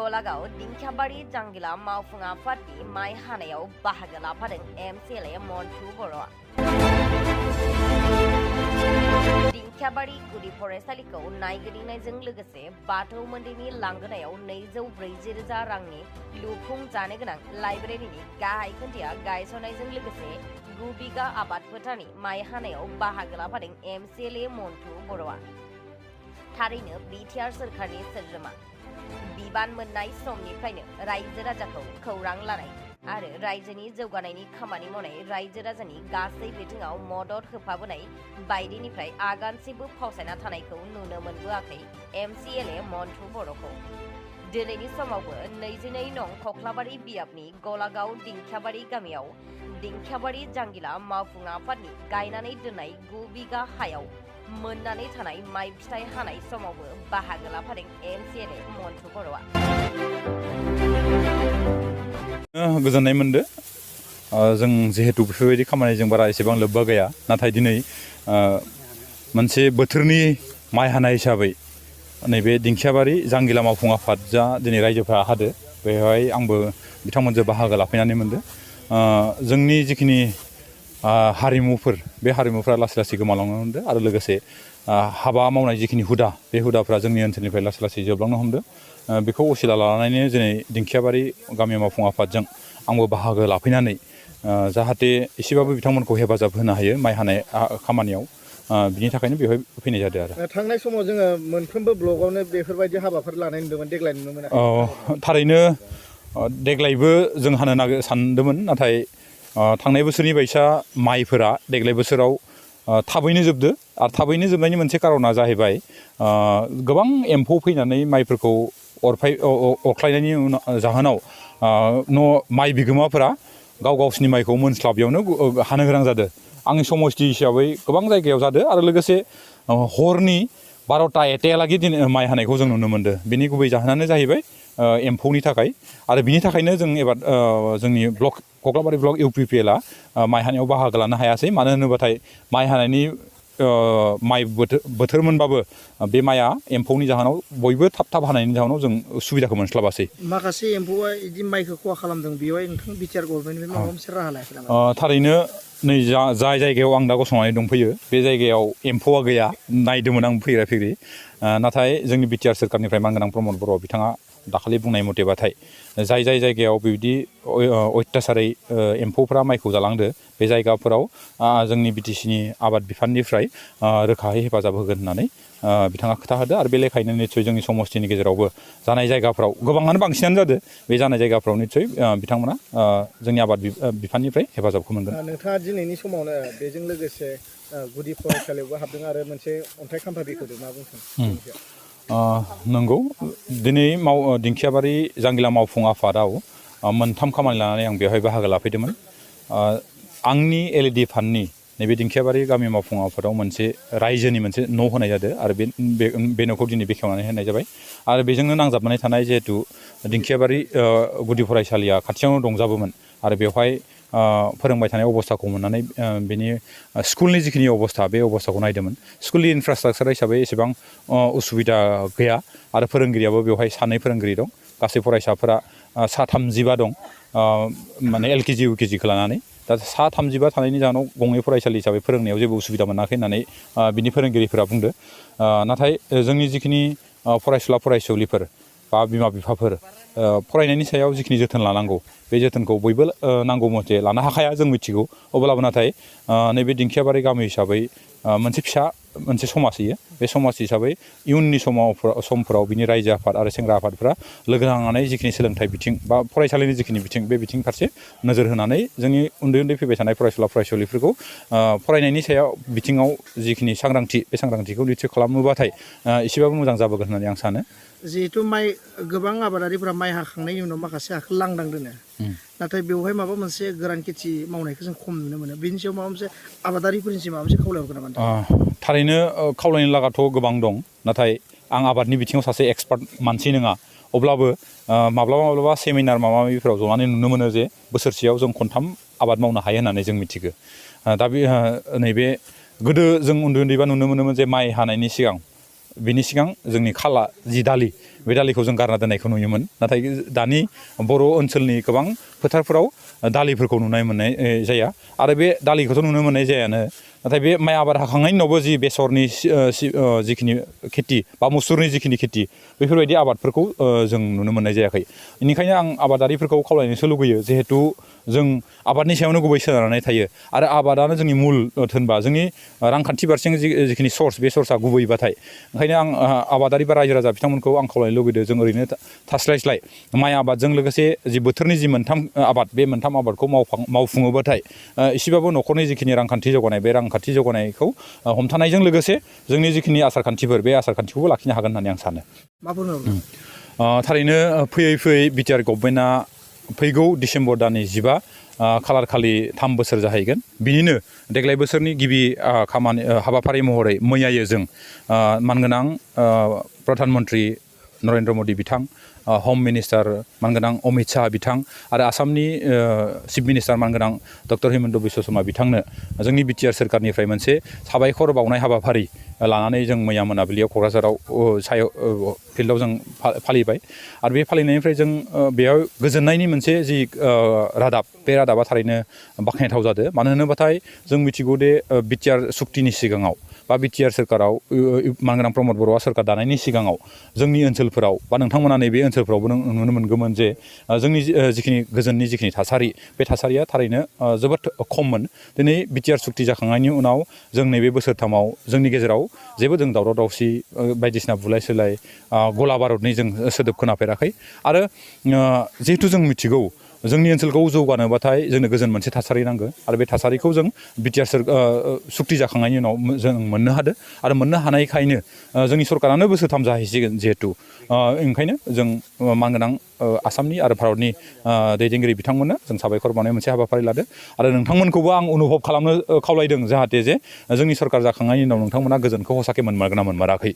गलागाव दिंखियाबारि जांगिला मावफुं आफादनि माइ हानायाव बाहागो लाफादों MCLA मन्थु बर'आ। दिंखियाबारि गुदि फरायसालिखौ नायगिदिंनायजों लोगोसे बाथौ मन्दिरनि लांगोनायाव 240,000 रांनि लुफुं जानो गोनां लाइब्रेरिनि गाहाय खोन्दोआ गायसननायजों लोगोसे 9 बिगा आबाद फोथारनि माइ हानायाव बाहागो लाफादों MCLA मन्थु बर'आ। थारैनो बिटिआर सोरखारनि सोद्रोमा बिबान मोननाय समनिफ्रायनो रायजो राजाखौ खौरां लानाय आरो रायजोनि जौगानायनि खामानि मावनाय रायजो राजानि गासै बिथिङाव मदद होफाबोनाय बायदिनिफ्राय आगानसेबो फावसायना थानायखौ नुनो मोनबोआखै MCLA मन्थु बर'खौ। दिनैनि समावबो 22 नं खख्लाबारि बियाबनि गलागाव दिंखियाबारि गामियाव दिंखियाबारि जांगिला मावफुं आफादनि गायनानै दोननाय 9 बिगा हायाव मोननानै थानाय माइ फिथाइ हानाय समावबो बाहागो लाफादों MCLA मन्थु बर'आ। गोजोननाय मोनदों। जों जिहेतु बेफोरबायदि खामानिजों बारा एसेबां लोब्बा गैया, नाथाय दिनै मोनसे बोथोरनि माइ हानाय हिसाबै नैबे दिंखियाबारि जांगिला मावफुं आफाद जा दिनै रायजोफ्रा हादो, बेवहाय आंबो बिथांमोनजों बाहागो लाफैनानै मोनदों। जोंनि जिखिनि हारिमुफोर, बे हारिमुफ्रा लासै लासै गोमालांनो हमदों आरो लोगोसे हाबा मावनाय जिखिनि हुदा, बे हुदाफ्रा जोंनि ओनसोलनिफ्राय लासै लासै जोबलांनो हमदों। बेखौ असिला लानानैनो दिनै दिंखियाबारि गामि मावफुं आफादजों आंबो बाहागो लाफैनानै जाहाथे एसेबाबो बिथांमोनखौ हेफाजाब होनो हायो माइ हानाय खामानियाव, बिनि थाखायनो बेवहाय फैनाय जादों आरो। थांनाय समाव जोङो मोनफ्रोमबो ब्लकआवनो बेफोरबायदि हाबाफोर लानाय नुदोंमोन, देग्लाय नुनो मोनाखै? थारैनो देग्लायबो जों हानो सानदोंमोन, नाथाय थांनाय बोसोरनि बायसा माइफोरा देग्लाय बोसोराव थाबैनो जोबदो आरो थाबैनो जोबनायनि मोनसे कारना जाहैबाय गोबां एम्फौ फैनानै माइफोरखौ अरख्लायनायनि जाहोनाव माइ बिगोमाफोरा गावसिनि माइखौ मोनस्लाबियावनो हानो गोनां जादों। आंनि समस्ति हिसाबै गोबां जायगायाव जादों आरो लोगोसे हरनि 12टा 1टायालागै दिन माइ हानायखौ जों नुनो मोन्दों। बिनि गुबै जाहोनानो जाहैबाय एम्फौनि थाखाय, आरो बिनि थाखायनो जों एबार जोंनि कख्लाबारि ब्लक UPPLआ माइ हानायाव बाहागो लानो हायासै। मानो होनोबाथाय माइ हानायनि माइ बोथोर मोनबाबो बे माइआ एम्फौनि जाहोनाव बयबो थाब हानायनि जाहोनाव जों सुबिदाखौ मोनस्लाबासै। माखासे एम्फौआ बिदि माइखौ खहा खालामदों, बेवहाय नोंथां बिटिआर गभर्नमेन्टनिफ्राय माबा मोनसे राहा लायाखै नामा? थारैनो नै जाय जायगायाव आं दा गसंनानै दंफैयो, बे जायगायाव एम्फौआ गैया। नायदोंमोन आं फैग्रा नाथाय जोंनि बिटिआर सोरखारनिफ्राय मानगोनां प्रमद बर' बिथाङा दाखालि बुंनाय मथेबाथाय जाय जायगायाव बेबायदि अयथासारै एम्फौफ्रा माइखौ जालांदो, बे जायगाफोराव जोंनि BTCनि आबाद बिफाननिफ्राय रोखायै हेफाजाब होगोन होननानै बिथाङा खोथा होदो। आरो बे लेखायैनो निस्सय जोंनि समस्तिनि गेजेरावबो जानाय जायगाफ्राव गोबाङानो बांसिनानो जादों, बे जानाय जायगाफ्राव निस्सय बिथांमोना जोंनि आबाद बिफाननिफ्राय हेफाजाबखौ मोनगोन। नोंथाङा दिनैनि समावनो बेजों लोगोसे गुदि फरायसालियावबो हाबदों आरो मोनसे अन्थाइ खाम्फा बेखेवदों, मा बुंगोन? नंगौ, दिनै दिंखियाबारि जांगिला मावफुं आफादाव मोनथाम खामानि लानानै आं बेवहाय बाहागो लाफैदोंमोन। आंनि LED फान्डनि नैबे दिंखियाबारि गामि मावफुं आफादाव मोनसे रायजोनि मोनसे न' होनाय जादों आरो बे न'खौ दिनै बेखेवनानै होनाय जाबाय। आरो बेजोंनो नांजाबनानै थानाय जिहेतु दिंखियाबारि गुदि फरायसालिया खाथियावनो दंजाबोमोन आरो बेवहाय फोरोंबाय थानाय अबस्थाखौ मोननानै बेनि स्कुलनि जिखिनि अबस्था, बे अबस्थाखौ नायदोंमोन। स्कुलनि इनफ्रास्ट्राक्चार हिसाबै एसेबां उसुबिदा गैया आरो फोरोंगिरियाबो बेवहाय 2 फोरोंगिरि दं। गासै फरायसाफोरा 35 दं, माने LKG UKGखौ लानानै। दा 35 थानायनि जाहोनाव गंनै फरायसालि हिसाबै फोरोंनायाव जेबो उसुबिदा मोनाखै होननानै बिनि फोरोंगिरिफोरा बुंदों। नाथाय जोंनि जिखिनि फरायसुला फरायसुलिफोर बा बिमा बिफाफोर फरायनायनि सायाव जिखिनि जोथोन लानांगौ, बे जोथोनखौ बयबो नांगौ मथे लानो हाखाया, जों मिथिगौ। अब्लाबो नाथाय नैबे दिंखियाबारि गामि हिसाबै मोनसे समाज होयो। बे समाज हिसाबै इयुननि समफोराव बिनि रायजो आफाद आरो सेंग्रा आफादफ्रा लोगो नांनानै जिखिनि सोलोंथाइ बिथिं बा फरायसालिनि जिखिनि बिथिं, बे बिथिं फारसे नोजोर होनानै जोंनि उन्दै फैबाय थानाय फरायसुला फरायसुलिफोरखौ फरायनायनि सायाव बिथिङाव जिखिनि सांग्रांथि, बे सांग्रांथिखौ निस्सय खालामोबाथाय एसेबाबो मोजां जाबोगोन होननानै आं सानो। जिहेतु गोबां आबादारिफोरा माइ हाखांनायनि उनाव माखासे हाखौ लांदां दोनो, नाथाय बेवहाय माबा मोनसे गोरान खेथि मावनायखौ जों खम नुनो मोनो। बेनि सायाव माबा मोनसे आबादारिफोरनिसिम माबा मोनसे खावलायहरगोन नामा? थारैनो खावलायनो लागाथ' गोबां दं, नाथाय आं आबादनि बिथिङाव सासे एक्सपार्ट मानसि नङा। अब्लाबो माब्लाबा सेमिनार माबा माबिफोराव जनानै नुनो मोनो जे बोसोरसेयाव जों खनथाम आबाद मावनो हायो होननानै जों मिथिगौ। दा नैबे गोदो जों उन्दैबा नुनो मोनोमोन जे माइ हानायनि सिगां बिनि सिगां जोंनि खाला जि दालि बे दालिखौ जों गारना दोननायखौ नुयोमोन नाथाय दानि बर' ओनसोलनि गोबां फोथारफोराव दालिफोरखौ नुनो मोननाय जाया आरो बे दालिखौथ' नुनो मोननाय जायानो नाथाय बे माइ आबाद हाखांनायनि उनावबो जि बेसरनि जिखिनि खेथि बा मुसुरनि जिखिनि खेथि बेफोरबायदि आबादफोरखौ जों नुनो मोननाय जायाखै बेनिखायनो आं आबादारिफोरखौ खावलायनोसो लुगैयो जिहेथु जों आबादनि सायावनो गुबै सोनारनानै थायो आरो आबादानो जोंनि मुल धोनबा जोंनि रांखान्थि फारसे जिखिनि सर्स बे सर्सआ गुबैबाथाय ओंखायनो आं आबादारि बा रायजो राजा बिथांमोनखौ आं खावलायनो लुगैदों जों ओरैनो थास्लायस्लाय माइ आबादजों लोगोसे जि बोथोरनि जि मोनथाम आबाद बे मोनथाम आबादखौ मावफुङोबाथाय एसेबाबो न'खरनि जिखिनि रांखान्थि जौगानाय बे रांखान्थि जौगानायखौ हमथानायजों लोगोसे जोंनि जिखिनि आसारखान्थिफोर बे आसारखान्थिखौबो लाखिनो हागोन होननानै आं सानो थारैनो फैयै फैयै बिटिआर गभर्नमेन्टआ फैगौ डिसेम्बर दाननि 15 खालार खालि 3 बोसोर जाहैगोन बिनिनो देग्लाय बोसोरनि गिबि हाबाफारि महरै मैयायो जों मानगोनां प्रधान मन्त्रि नरेन्द्र मदि बिथां हम मिनिस्टार मानगोनां अमित शाह बिथां आरो आसामनि चिफ मिनिस्टार मानगोनां डक्टर हिमन्त बिश्व शर्मा बिथांनो जोंनि बिटिआर सोरखारनिफ्राय मोनसे साबायखर बावनाय हाबाफारि लानानै जों मैया मोनाबिलियाव क'क्राझाराव फिल्डआव जों फालिबाय आरो बे फालिनायनिफ्राय जों बेयाव गोजोननायनि मोनसे जि रादाब बे रादाबा थारैनो बाख्नायथाव जादों मानो होनोबाथाय जों मिथिगौ दे बिटिआर सुक्तिनि सिगाङाव बा बिटिआर सोरखाराव मानगोनां प्रमद बर'आ सोरखार दानायनि सिगाङाव जोंनि ओनसोलफोराव बा नोंथांमोना नैबे ओनसोलफोरावबो नुनो मोनगौमोन जे जोंनि जिखिनि गोजोननि जिखिनि थासारि बे थासारिया थारैनो जोबोद खममोन दिनै बिटिआर सुक्ति जाखांनायनि उनाव जों नैबे बोसोरथामाव जोंनि गेजेराव जेबो जों दावराव दावसि बायदिसिना बुलाय सोलाय गला बारुदनि जों सोदोब खोनाफेराखै आरो जिहेथु जों मिथिगौ जोंनि ओनसोलखौ जौगानोबाथाय जोंनो गोजोन मोनसे थासारि नांगौ आरो बे थासारिखौ जों बिटिआर सुक्ति जाखांनायनि उनाव जों मोननो हादों आरो मोननो हानायखायनो जोंनि सरकारानो बोसोरथाम जाहैसिगोन जिहेथु ओंखायनो जों मानगोनां आसामनि आरो भारतनि दैदेनगिरि बिथांमोननो जों साबायखर बावनाय मोनसे हाबाफारि लादों आरो नोंथांमोनखौबो आं अनुभब खालामनो खावलायदों जाहाथे जे जोंनि सरकार जाखांनायनि उनाव नोंथांमोना गोजोनखौ हसाके मोनमारगोन ना मोनमाराखै